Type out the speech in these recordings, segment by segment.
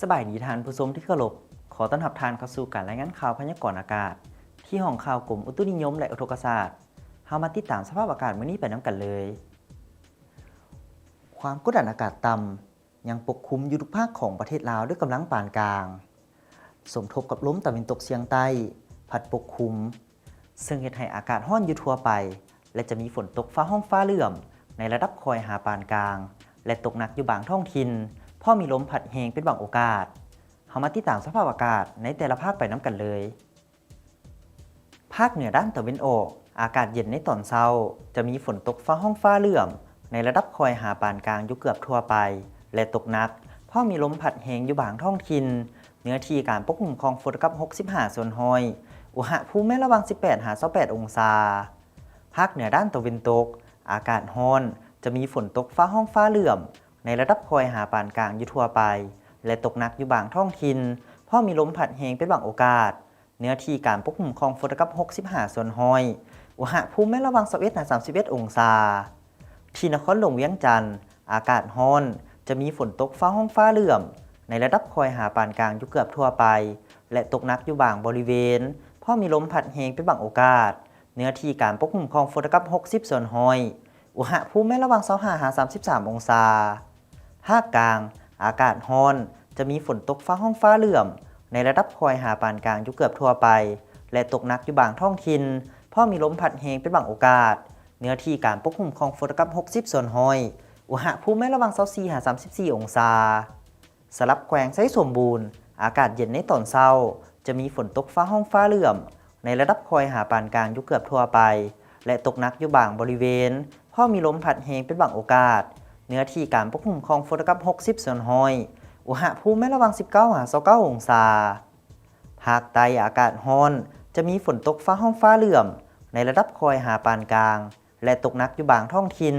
ສະບາຍດີທ່ານຜູ້ຊົມທີ່ເຄົາລົບ, ຂໍຕ້ອນຮັບທ່ານເຂົ້າສູ່ການລາຍງານຂ່າວພະຍາກອນອາກາດ ທີ່ຫ້ອງຂ່າວກົມອຸຕຸນິຍົມ ແລະ ອຸທົກກະສາດ. ເຮົາມາຕິດຕາມສະພາບອາກາດມື້ນີ້ໄປນຳກັນເລີຍ. ຄວາມກົດດັນອາກາດຕ່ຳຍັງປົກຄຸມຢູ່ທຸກພາກຂອງປະເທດລາວດ້ວຍກຳລັງປານກາງ ສົມທົບກັບລົມຕາເວັນຕົກສຽງໃຕ້ພັດປົກຄຸມ, ເຊິ່ງເຮັດໃຫ້ອາກາດຮ້ອນຢູ່ທົ່ວໄປ ແລະ ຈະມີຝົນຕົກຟ້າຮ້ອງຟ້າເຫຼື້ອມໃນລະດັບຄ່ອຍຫາປານກາງ ແລະ ຕົກໜັກຢູ່ບາງທ້ອງຖິ່ນ, ພ້ອມມີລົມພັດແຮງເປັນບາງໂອກາດ. ເຮົາມາຕິດຕາມສະພາບອາກາດໃນແຕ່ລະພາກໄປນຳກັນເລີຍ. ພາກເໜືອດ້ານຕາເວັນອອກ, ອາກາດເຢັນໃນຕອນເຊົ້າ, ຈະມີຝົນຕົກຟ້າຮ້ອງຟ້າເຫຼື້ອມໃນລະດັບຄ່ອຍຫາປານກາງຢູ່ເກືອບທົ່ວໄປ ແລະ ຕົກໜັກ, ພ້ອມມີລົມພັດແຮງຢູ່ບາງທ້ອງຖິ່ນ. ເນື້ອທີ່ການປົກຄຸມຂອງຝົນເທົ່າກັບຫົກສິບຫ້າສ່ວນຮ້ອຍ, ອຸນຫະພູມແມ່ນລະຫວ່າງສິບແປດຫາຊາວແປດອົງສາ. ພາກເໜືອດ້ານຕາເວັນຕົກ, ອາກາດຮ້ອນ, ຈະມີຝົນຕົກຟ້າຮ້ອງຟ້າເຫຼື້ອມໃນລະດັບຄ່ອຍຫາປານກາງຢູ່ທົ່ວໄປ ແລະ ຕົກໜັກຢູ່ບາງທ້ອງຖິ່ນ, ພ້ອມມີລົມພັດແຮງເປັນບາງໂອກາດ. ເນື້ອທີ່ການປົກຄຸມຂອງຝົນເທົ່າກັບຫົກສິບຫ້າສ່ວນຮ້ອຍ, ອຸນຫະພູມແມ່ນລະຫວ່າງຊາວເອັດຫາຊາວສິບເອັດອົງສາ. ທີ່ນະຄອນຫຼວງວຽງຈັນ, ອາກາດຮ້ອນ, ຈະມີຝົນຕົກຟ້າຮ້ອງຟ້າເຫຼື້ອມໃນລະດັບຄ່ອຍຫາປານກາງຢູ່ເກືອບທົ່ວໄປ ແລະ ຕົກໜັກຢູ່ບາງບໍລິເວນ, ພ້ອມມີລົມພັດແຮງເປັນບາງໂອກາດ. ເນື້ອທີ່ການປົກຄຸມຂອງຝົນເທົ່າກັບຫົກສິບສ່ວນຮ້ອຍ, ອຸນຫະພູມແມ່ນລະຫວ່າງຊາວຫ້າຫາສາມສິບສາມອົງສາ. ພາກກາງ, ອາກາດຮ້ອນ, ຈະມີຝົນຕົກຟ້າຮ້ອງຟ້າເຫຼື້ອມໃນລະດັບຄ່ອຍຫາປານກາງຢູ່ເກືອບທົ່ວໄປ ແລະ ຕົກໜັກຢູ່ບາງທ້ອງຖິ່ນ, ພ້ອມມີລົມພັດແຮງເປັນບາງໂອກາດ. ເນື້ອທີ່ການປົກຄຸມຂອງຝົນເທົ່າກັບຫົກສິບສ່ວນຮ້ອຍ, ອຸນຫະພູມແມ່ນລະຫວ່າງຊາວສີ່ຫາສາມສິບສີ່ອົງສາ. ສຳລັບແຂວງໄຊສົມບູນ, ອາກາດເຢັນໃນຕອນເຊົ້າ, ຈະມີຝົນຕົກຟ້າຮ້ອງຟ້າເຫຼື້ອມໃນລະດັບຄ່ອຍຫາປານກາງຢູ່ເກືອບທົ່ວໄປ ແລະ ຕົກໜັກຢູ່ບາງບໍລິເວນ, ພ້ອມມີລົມພັດແຮງເປັນບາງໂອກາດ. ເນື້ອທີ່ການປົກຄຸມຂອງຝົນເທົ່າກັບຫົກສິບສ່ວນຮ້ອຍ, ອຸນຫະພູມແມ່ນລະຫວ່າງສິບເກົ້າຫາຊາວເກົ້າອົງສາ. ພາກໃຕ້ອາກາດຮ້ອນ, ຈະມີຝົນຕົກຟ້າຮ້ອງຟ້າເຫຼື້ອມໃນລະດັບຄ່ອຍຫາປານກາງ ແລະ ຕົກໜັກຢູ່ບາງທ້ອງຖິ່ນ,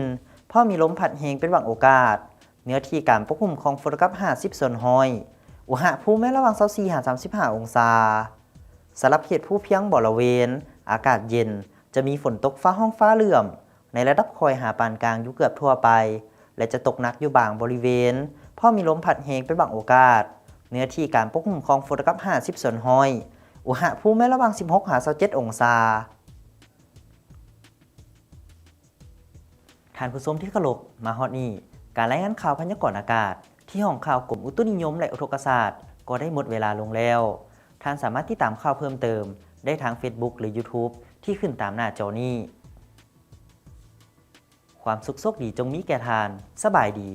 ພ້ອມມີລົມພັດແຮງເປັນບາງໂອກາດ. ເນື້ອທີ່ການປົກຄຸມຂອງຝົນເທົ່າກັບຫ້າສິບສ່ວນຮ້ອຍ, ອຸນຫະພູມແມ່ນລະຫວ່າງຊາວສີ່ຫາສາມສິບຫ້າອົງສາ. ສຳລັບເຂດພູພຽງບໍລະເວນ, ອາກາດເຢັນ, ຈະມີຝົນຕົກຟ້າຮ້ອງຟ້າເຫຼື້ອມໃນລະດັບຄ່ອຍຫາປານກາງຢູ່ເກືອບທົ່ວໄປ ແລະ ຈະຕົກໜັກຢູ່ບາງບໍລິເວນ, ພ້ອມມີລົມພັດແຮງເປັນບາງໂອກາດ. ເນື້ອທີ່ການປົກຄຸມຂອງຝົນເທົ່າກັບຫ້າສິບສ່ວນຮ້ອຍ, ອຸນຫະພູມແມ່ນລະຫວ່າງສິບຫົກຫາຊາວເຈັດອົງສາ. ທ່ານຜູ້ຊົມທີ່ເຄົາລົບ, ມາຮອດນີ້, ການລາຍງານຂ່າວພະຍາກອນອາກາດ ທີ່ຫ້ອງຂ່າວກົມອຸຕຸນິຍົມ ແລະ ອຸທົກກະສາດ ກໍໄດ້ໝົດເວລາລົງແລ້ວ. ທ່ານສາມາດຕິດຕາມຂ່າວເພີ່ມເຕີມໄດ້ທາງເຟສບຸກ ຫຼື ຢູທູບ ທີ່ຂຶ້ນຕາມໜ້າຈໍນີ້. ຄວາມສຸກໂຊກດີຈົ່ງມີແກ່ທ່ານ. ສະບາຍດີ.